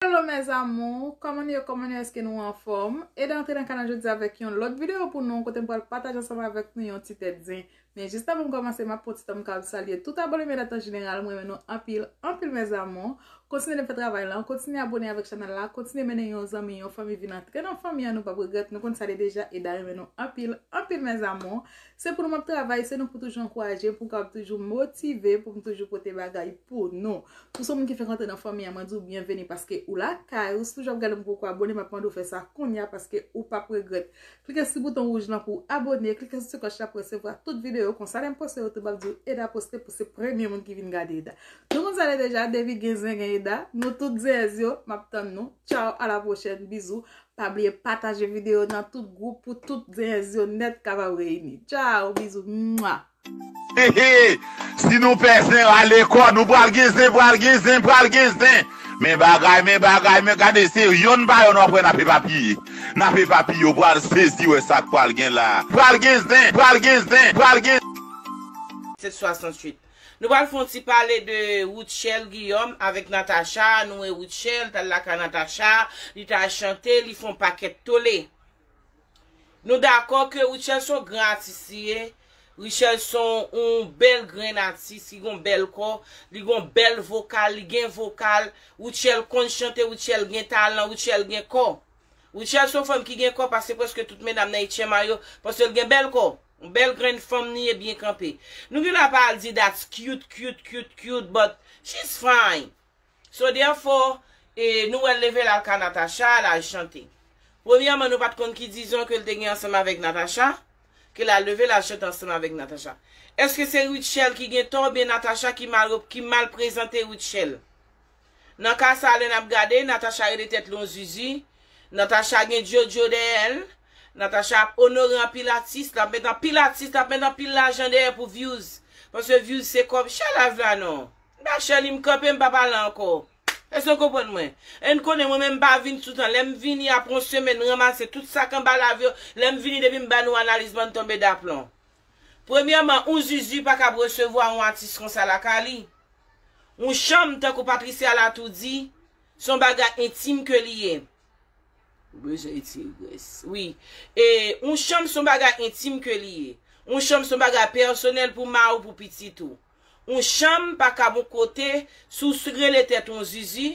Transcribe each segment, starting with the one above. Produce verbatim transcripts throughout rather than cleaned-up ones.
Hello mes amours, kòman nou ye, kòman nou ye, èske nou anfòm? Eda antre nan kanal jodi avèk yon lòt videyo pou nou, kote m pral pataje ansanm avèk nou yon ti tèt zen. Men jis avan m kòmanse, m ap pran ti tan m ka salye tout abòne m yo an jeneral, m renmen nou anpil, anpil mes amours. Kontinye fè travay la, kontinye abòne avèk chanèl la, kontinye mennen yon zanmi, yon fanmi vin antre nan fanmi an, nou p ap regrèt, nou konn sa li deja, Eda renmen nou anpil, anpil mes amours. Se pou nou m ap travay, se nou pou toujou ankouraje m, pou m kapab toujou motive, pou m toujou pote bagay pou nou. Si w se yon moun ki fèk antre nan fanmi an, mwen di w byenveni paske ou lakay ou. Si w toujou ap gade m poko abòne, m ap mande w fè sa kounye a paske ou p ap regrèt. Klike sou bouton wouj lan pou w abòne, klike sou ti klòch la pou w resevwa tout videyo. Konsa lè m poste yo tou, m ap di w Eda poste pou se premye moun ki vin gade Eda. Nou konn sa li deja, depi gen zen gen Eda, nou tout zenyèz yo, m ap tann nou. Tchao, a la pwochèn, bizou. Pa bliye pataje videyo nan tout gwoup pou tout zenyèz yo nèt kapab reyini. Tchao, bizou. Mwa. Hehe, si nou pè zen, rale kò nou, pral gen zen, pral gen zen, pral gen zen. Men bagay, men bagay, men gade se yonn pa yonn w ap wè n ap epapiye. N ap epapiye, w pral sezi wè sa k pral gen la. Pral gen zen, pral gen zen, pral gen. Sèt swasanntuit. Nou pral fè yon ti pale de Rutshelle Guillaume avèk Natacha. Nou wè Rutshelle t al lakay Natacha, li t al chante, li fè yon pakèt tole. Nou dakò ke Rutshelle se yon gran atis li ye. Rutshelle se yon bèl grenn atis, li gen yon bèl kò, li gen yon bèl vokal, li gen vokal. Rutshelle konn chante, Rutshelle gen talan, Rutshelle gen kò. Rutshelle se yon fanm ki gen kò, paske prèske tout medam nan H M I yo, paske l gen bèl kò. Yon bèl grenn fanm li ye, byen kanpe. Nou gen dwa pa al di that's cute, cute, cute, cute, but she's fine. So therefore, e, nou wè l leve l al ka Natacha, l al chante. Premyèman, nou pa t konn ki dizon ke l te gen ansanm avèk Natacha, ke l al leve l al chante ansanm avèk Natacha. Èske se Rutshelle ki gen tò oubyen Natacha ki mal, ki mal prezante Rutshelle? Nan ka sa, lè n ap gade, Natacha rele tèt li yon zuzu, Natacha gen djodjo dèyè l, Natacha ap onore anpil atis, l ap met anpil atis, l ap met anpil lajan dèyè pou views. Paske views se kòb, chè live la non. M pa chè li, m kanpe, m pa pale ankò. Èske w konprann mwen? E n konnen mwen menm m pa vin toutan. Lè m vini apre yon semèn ranmase tout sa k anba live yo, lè m vini depi m ba nou analiz bann tonbe daplon. Premyèman, yon zuzu pa kab resevwa yon atis konsa lakay li. Yon chanm, tankou Patricia Latour di, se yon bagay entim ke li ye. Ou bezwen retire grès. Wi. E yon chanm se yon bagay entim ke li ye. Yon chanm se yon bagay pèsonèl pou mari w, pou pitit ou. Yon chanm pa kab yon kote, si w rele tèt ou yon zuzu,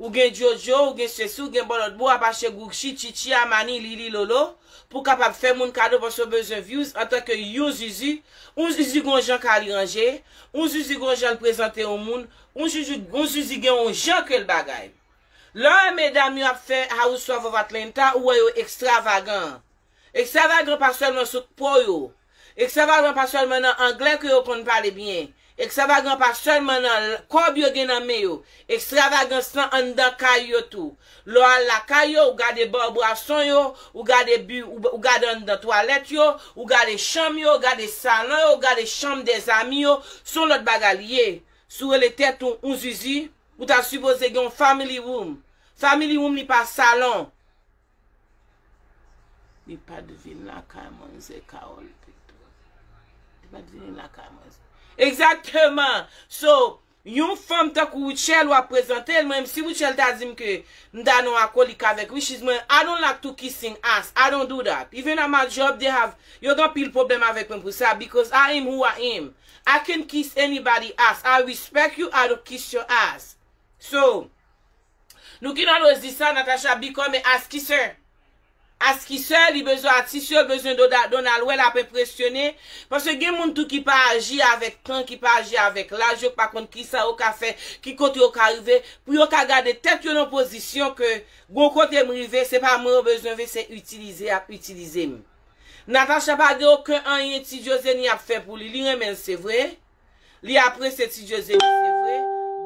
ou gen djodjo, ou gen sesi, ou gen bòlòt bò, w ap achte Gucci, Chichi, Armani, Lili, Lolo, pou w kapab fè moun kado paske w bezwen views antanke yon zuzu. Yon zuzu gen yon jan ka li ranje, yon zuzu gen yon jan l prezante yon moun, yon zuzu, yon zuzu gen yon jan ke l bagay. Lè w wè medam yo ap fè Housewife of Atlanta, ou wè yo ekstravagan. Ekstravagan pa sèlman sou po yo. Ekstravagan pa sèlman nan anglè ke yo konn pale byen. Ekstravagan pa sèlman nan kòb yo gen nan men yo. Ekstravagans lan anndan kay yo tou. Lè w al lakay yo, ou gade bò bwason yo, ou gade bi, ou, ou gade anndan twalèt yo, ou gade chanm yo, ou gade salon yo, ou gade chanm dèzami yo, se yon lòt bagay li ye. Si w rele tèt ou yon zuzu, ou ta sipoze gen yon family room. Family room li pa salon. Li pa t vin lakay manzè Carole pito. Li pa t vin lakay manzè. Egzakteman. So, yon fanm tankou Rutshelle w ap prezante l, mwen menm si Rutshelle ta di m ke m ta nan yon akolik avèk Richiz, mwen, I don't like to kissing ass. I don't do that. Even at my job, they have, yo gen anpil pwoblèm avèk mwen pou sa, because I am who I am. I can kiss anybody ass. I respect you, I don't kiss your ass. So, nou ki nan lozis sa, Natacha become a ass kisser. Ass kisser, li bezwen atis yo, li bezwen Donald, Donald wè l ap enpresyone. Paske gen moun tou ki pa aji avèk tan, ki pa aji avèk laj, yo pa konn kisa yo ka fè, ki kote yo ka rive, pou yo ka gade tèt yo nan pozisyon ke gon kote m rive, se pa mwen yo bezwen vle, se itilize y ap itilize m. Natacha pa gen okenn anyen Ti Djozeni ap fè pou li, li renmen l se vre, li apresye Ti Djozeni se vre,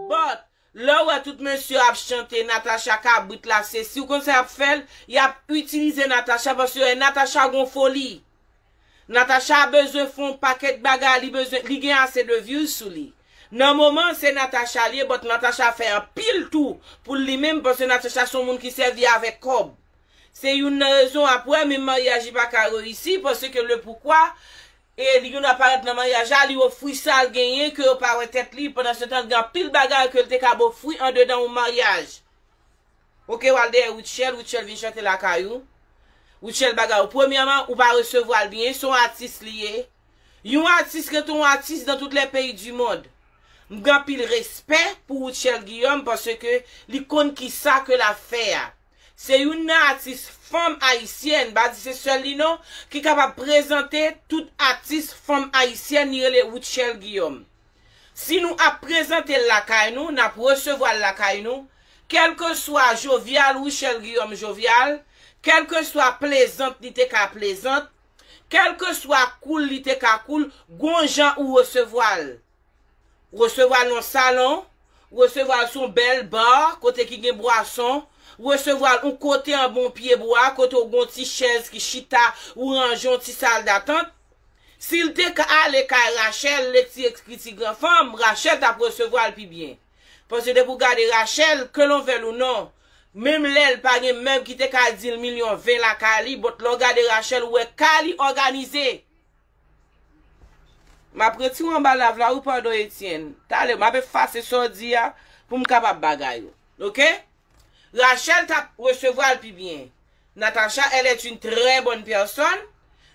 but lè w wè tout mesye ap chante, Natacha kabrit la, se si w konn sa y ap fè l, y ap itilize Natacha paske yo wè Natacha gon foli. Natacha bezwen fè yon pakèt bagay, li bezwen, li gen ase de views sou li. Nan moman se Natacha li ye, but Natacha fè anpil tou pou li menm paske Natacha se yon moun ki sèvi avèk kòb. Se youn nan rezon w ap wè menm maryaj li pa ka reyisi paske le poukwa, e li gen dwa parèt nan maryaj la, li ofri sa l genyen ke yo pa wè tèt li, pandan se tan l gen anpil bagay ke l te kab ofri andedan yon maryaj. Ok, w al dèyè Rutshelle, Rutshelle vin chante lakay ou. Rutshelle bagay ou. Premyèman, ou pa resevwa l byen, se yon atis li ye. Yon atis rete yon atis dans toutes les pays du monde. M gen anpil respè pou Rutshelle Guillaume paske li konn kisa ke l ap fè a. Se youn nan atis fanm ayisyèn, m pa di se sèl li non, ki kapab prezante tout atis fanm ayisyèn, li rele Rutshelle Guillaume. Si nou ap prezante l lakay nou, n ap resevwa l lakay nou, kèlkeswa jovyal Rutshelle Guillaume jovyal, kèlkeswa plezant li te ka plezant, kèlkeswa cool li te ka cool, gon jan ou resevwa l. Ou resevwa l nan salon, ou resevwa l sou yon bèl ba, kote ki gen bwason, ou resevwa l yon kote anba yon pye bwa, kote ou gon ti chèz ki chita, ou ranje yon ti sal datant. Si l te ka ale kay Rachel, lekti ekriti gran fanm, Rachel t ap resevwa l pi byen. Paske depi w gade Rachel, ke l on vèl ou non, menm lè l pa gen mèb ki te ka di l milyon ven lakay li, but lè w gade Rachel, ou wè kay li òganize. M ap retire w anba lav la, wi, padon, Etienne. Talè, m ap efase sa w di a pou m kapab bagay ou. Ok? Rachel t ap resevwa l pi byen. Natacha, elle est une très bonne personne.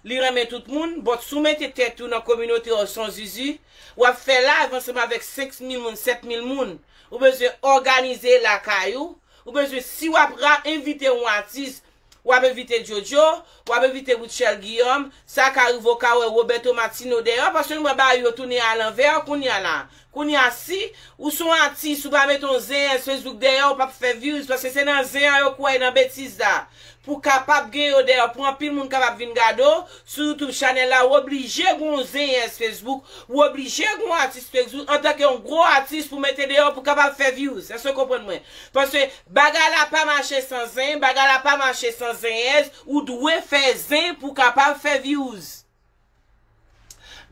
Li renmen tout moun. But si w mete tèt ou nan kominote w san zizi, w ap fè live ansanm avèk senk mil moun, sèt mil moun. Ou bezwen òganize lakay ou. Ou bezwen, si w ap ra-, envite yon atis, w ap envite Jojo, w ap envite Rutshelle Guillaume, sa ka rive w ka wè Roberto Martino dèyè w, paske nou wè bagay yo tounen alanvè kounye a la. Kounye a, si ou se yon atis, ou pa mete yon zen yès Facebook dèyè w, ou p ap fè views, paske se nan zen an yo kwè, nan betiz la. Pou kapab gen yo dèyè w, pou anpil moun kapab vin gade w sou YouTube chanèl la, ou oblije gen yon zen yès Facebook, ou oblije gen yon atis Facebook, antanke yon gwo atis pou mete dèyè w, pou kapab fè views. Èske w konprann mwen? Paske bagay la pa mache san zen, bagay la pa mache san zenyèz, ou dwe fè zen pou kapab fè views.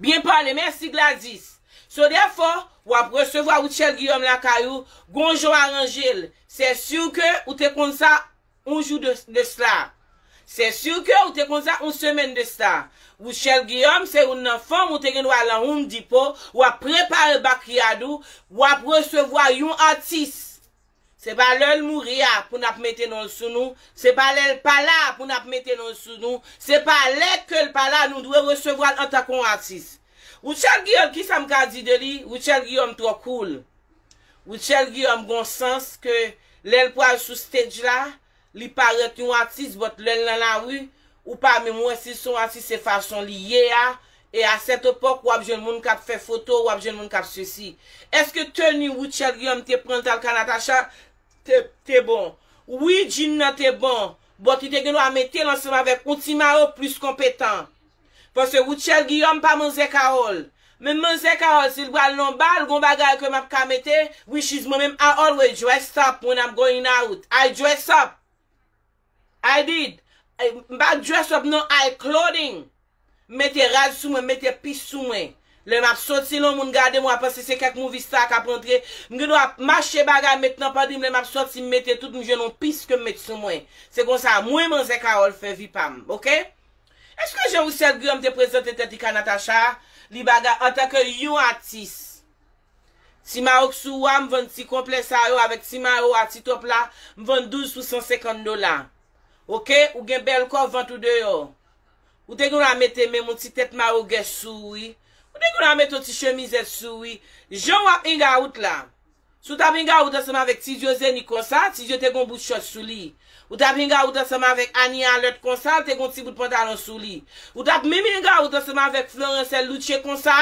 Byen pale, mèsi Gladys. So, therefore, w ap resevwa Rutshelle Guillaume lakay ou, gon jan w aranje l. Se si ke ou te konn sa yon jou de, de sla. Se si ke ou te konn sa yon semèn de sla. Rutshelle Guillaume, se youn nan fanm ou te gen dwa al nan Home Depot, w ap prepare backyard ou, w ap resevwa yon atis. Se pa lè l mouri a pou n ap mete non l sou nou. Se pa lè l pa la pou n ap mete non l sou nou. Se pa lè ke l pa la nou dwe resevwa l antanke yon atis. Rutshelle Guillaume, kisa m ka di de li? Rutshelle Guillaume twò cool. Rutshelle Guillaume gon sans ke lè l pral sou stage la, li parèt yon atis, but lè l nan lari, ou pa menm wè si l se yon atis, se fason li ye a. E a sèt epòk, w ap jwenn moun k ap fè foto, w ap jwenn moun k ap sesi. Èske teni Rutshelle Guillaume te pran l t al ka Natacha? Te, te bon. Wi, djin nan te bon. But li te gen dwa mete l ansanm avèk yon ti mayo plis konpetan. Paske Rutshelle Guillaume pa manzè Carole. Men manzè Carole, si l pral nan bal, gon bagay ke m ap ka mete, which is mwen menm, I always dress up when I'm going out. I dress up. I did. Eh, m pa dress up non, I clothing. M mete rad sou mwen, m mete pis sou mwen. Lè m ap soti, lè yon moun gade m, w a panse se kèk movie star k ap rantre. M gen dwa ap mache bagay, met nan padi m, lè m ap soti, m mete tout, m jwenn yon pis ke m met sou mwen. Se konsa, mwen, manzè Carole fè vi pa m, ok? Èske jan Rutshelle Guillaume te prezante tèt li ka Natacha a, li bagay antanke yon atis? Ti mayo k sou ou a, m vann ti konplè sa yo avèk ti mayo a, ti twòp la, m vann douz pou san senkant dola. Ok, ou gen bèl kò, vant ou deyò. Ou te gen dwa mete menm yon ti tèt mayo gèch sou ou, wi. Ou te gen dwa mete yon ti chemizèt sou ou, wi. Jan w ap hang out la. Si w t ap hang out ansanm avèk Ti Djo Zeni konsa, Ti Djo te gen yon bout chòt sou li. Ou t ap hang out ansanm avèk Anie Alerte konsa, l te gen yon ti bout pantalon sou li. Ou t ap menm hang out ansanm avèk Florence L. Louche konsa,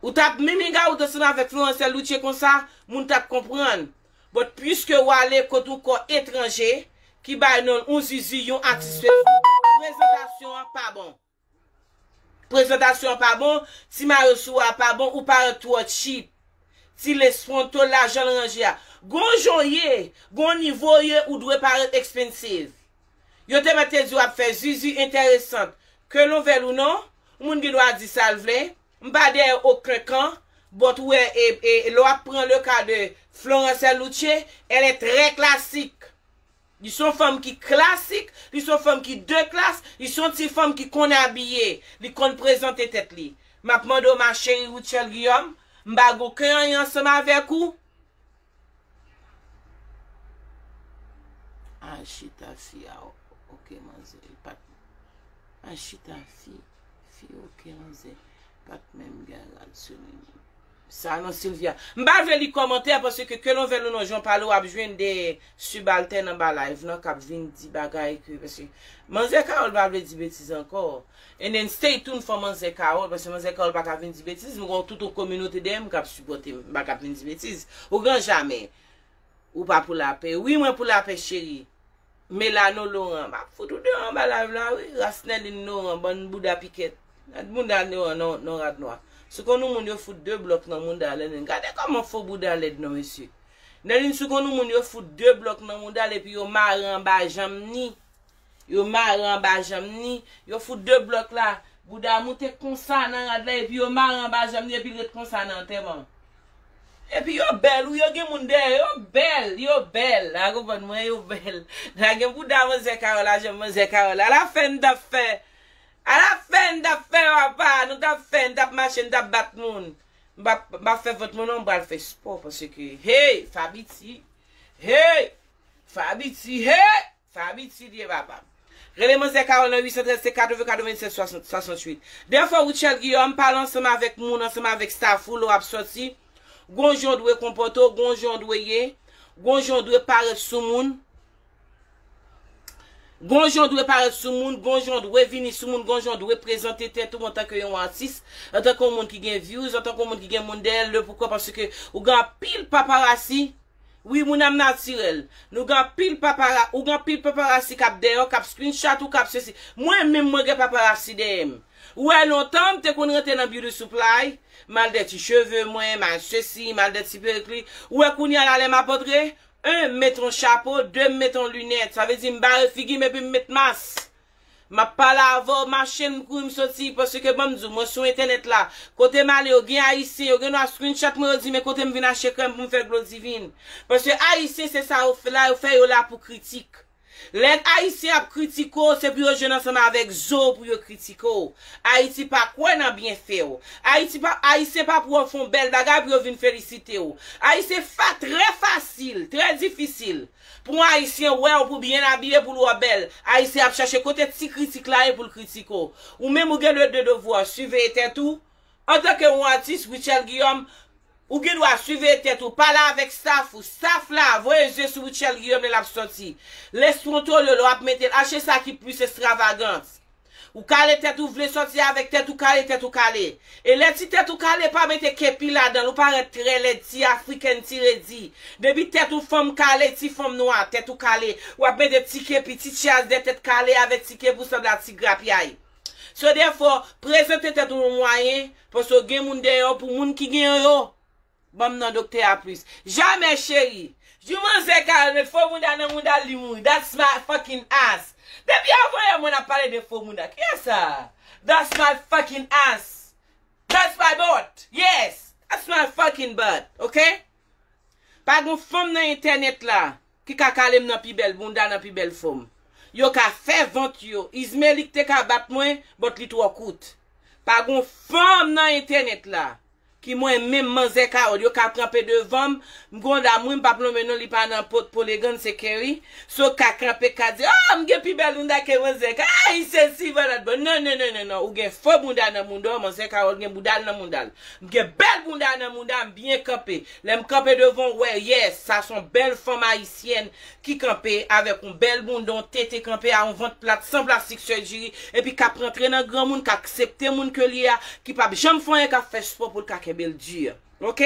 ou t ap menm hang out ansanm avèk Florence L. Louche konsa, moun t ap konprann. But piske w ale kot yon kò etranje, ki bay non l yon zizi, yon atis Facebook, prezantasyon an pa bon. Prezantasyon an pa bon, ti mayo sou a pa bon, ou parèt twò cheap. Ti lace frontal la, jan l ranje a. Gon jan w ye, gon nivo w ye, ou dwe parèt expensive. Yo te mèt te di w ap fè zizi enteresant. Ke l ouvè l ou non, moun gen dwa di sa l vle. M pa dèyè okenn kan, but ou wè, e, e, lè w ap pran le ka de Florence L. Louche, elle est très classique. Li se yon fanm ki klasik, li se yon fanm ki de klas, li se yon ti fanm ki konn abiye, li konn prezante tèt li. M ap mande w, ma chérie Rutshelle Guillaume, m pa gen okenn anyen ansanm avèk ou. Chita fi a, oke, manzè, li pa t. Al chita fi, fi, oke, manzè, pa t menm gen rad sou li. Sa non, Sylvia. M pa vle li kòmantè paske ke lonvèl ou non jan pale w ap jwenn de sibaltèn anba live nan k ap vin di bagay ke paske manzè Carole pa vle di betiz ankò. And then stay tuned for manzè Carole paske manzè Carole pa ka vin di betiz. M gon tout yon kominote dèyè m k ap sipòte m, m pa ka vin di betiz. Ou gran jamè. Ou pa pou lapè. Wi, mwen pou lapè, cheri. Melano Laurent. M ap fout ou deyò anba live la, wi. Ras Nèlin Laurent, bann bouda pikèt. Gad bouda Laurent nan, nan rad nwa. Si w konn yon moun yo fout de blòk nan mouda Nèlin. Gade kòman fo bouda lèd non, mesye. Nèlin, si w konn yon moun yo fout de blòk nan mouda l epi yo mare anba janm ni. Yo mare anba janm ni. Yo fout de blòk la. Bouda moute konsa nan rad la epi yo mare anba janm ni epi l ret konsa nan antèman. Epi yo bèl, wi, yo gen moun dèyè, yo bèl, yo bèl. A konprann mwen, yo bèl. Lage bouda manzè Carole la, janm manzè Carole la. Alafen n t ap fè. Alafen n t ap fè, papa. Nou t ap fè, n t ap mache, n t ap bat moun. M p ap, m p ap fè vant mwen non, m pral fè spò paske, hey, Fabiti. Hey! Fabiti, hey! Fabiti li ye, papa. Rele manzè Carole nan uit san trèz, se katreven, katrevennsèz, swasant, swasanntuit. Dèfwa, Rutshelle Guillaume, pale ansanm avèk moun, ansanm avèk staff ou, lè w ap sòti. Gon jan w dwe konpòte w, gon jan w dwe ye, gon jan w dwe parèt sou moun. Gon jan w dwe parèt sou moun, gon jan w dwe vini sou moun, gon jan w dwe prezante tèt ou antanke yon atis, antanke yon moun ki gen views, antanke yon moun ki gen moun dèyè l. Poukwa? Paske ou gen anpil paparasi. Wi, moun ap natirèl. Nou gen anpil papara-, ou gen anpil paparasi k ap dèyè w, k ap screenshot ou, k ap sesi. Mwen menm, mwen gen paparasi dèyè m. Ou wè, lontan, m te konn rantre nan Beauty Supply, m al dèyè ti cheve mwen, m al sesi, m al dèyè ti perik li. Ou wè, kounye a la, lè m ap antre, en, m met yon chapo, de, m met yon linèt. Sa vle di, m bare figi m epi m met mas. M ap pale avè w, mache m kouri m soti, paske ban m di w, mwen sou entènèt la. Kote m ale, yo gen Ayisyen, yo gen dwa screenshot mwen, yo di, men kote m vin achte krèm pou m fè glo divin. Paske Ayisyen, se sa yo fè la, yo fè yo la pou kritik. Lè Ayisyen ap kritike w, se pou yo jwenn ansanm avèk zo w pou yo kritike w. Ayiti pa kwè nan byenfè w. Ayiti pa, Ayisyen pa pou wè w fè yon bèl bagay pou yo vin felisite w. Ayisyen fa-, trè fasil, trè difisil. Pou yon Ayisyen wè w pou byen abiye, pou l wè w bèl. Ayisyen ap chache kote ti kritik la ye pou l kritike w. Ou menm ou gen de, de devwa, siveye tèt ou. Antanke yon atis, Rutshelle Guillaume, ou gen dwa siveye tèt ou, pale avèk staff ou. Staff la, voye zye sou Rutshelle Guillaume lè l ap sòti. Lespwontolyo, lè w ap mete l, achte sa ki plis estravagans. Ou kale tèt ou, vle sòti avèk tèt ou kale, tèt ou kale. E lè ti tèt ou kale, pa mete kepi ladan l, ou parèt trè lèd, ti afrikèn, ti redi. Depi tèt ou fanm kale, ti fanm nwa, tèt ou kale. W ap mete ti kepi, ti tchaz dèyè tèt kale avèk ti kepi, ou sanble a ti grapyay. So, dèfwa, prezante tèt ou yon mwayen, paske w gen moun dèyè w pou moun ki gen yo. Ban m non doktè a plis. Jamè, cheri. Jou manzè Carole met fo mouda nan mouda l, li mouri. That's my fucking ass. Depi avan yè mwen ap pale de fo mouda. Kiyès sa? That's my fucking ass. That's my butt. Yes. That's my fucking butt. Ok? Pa gon fanm nan entènèt la ki ka kale m nan pi bèl bounda, nan pi bèl fòm. Yo ka fè vant yo. Izmelik te ka bat mwen, but li twò kout. Pa gon fanm nan entènèt la ki mwen menm manzè Carole, yo ka kanpe devan m, m gon dam wi, m p ap lonmen non, li pa nan pot polegann, se Kerry. So ka kanpe, ka di, oh, m gen pi bèl bounda ke manzè Carole. Ay, sesi, vòlòt bon. Non, non, non, non, non. Ou gen fo bounda nan bounda w, manzè Carole gen bounda l nan bounda l. M gen bèl bounda nan bounda, m byen kanpe. Lè m kanpe devan w, wè, yes, sa se yon bèl fanm ayisyèn ki kanpe avèk yon bèl bounda, yon tete kanpe a yon vant plat, san plastik surgery, epi k ap rantre nan granmoun, k aksepte moun ke l ye a, ki p ap janm fè anyen, k ap fè spò pou l ka kenbe l di. Ok?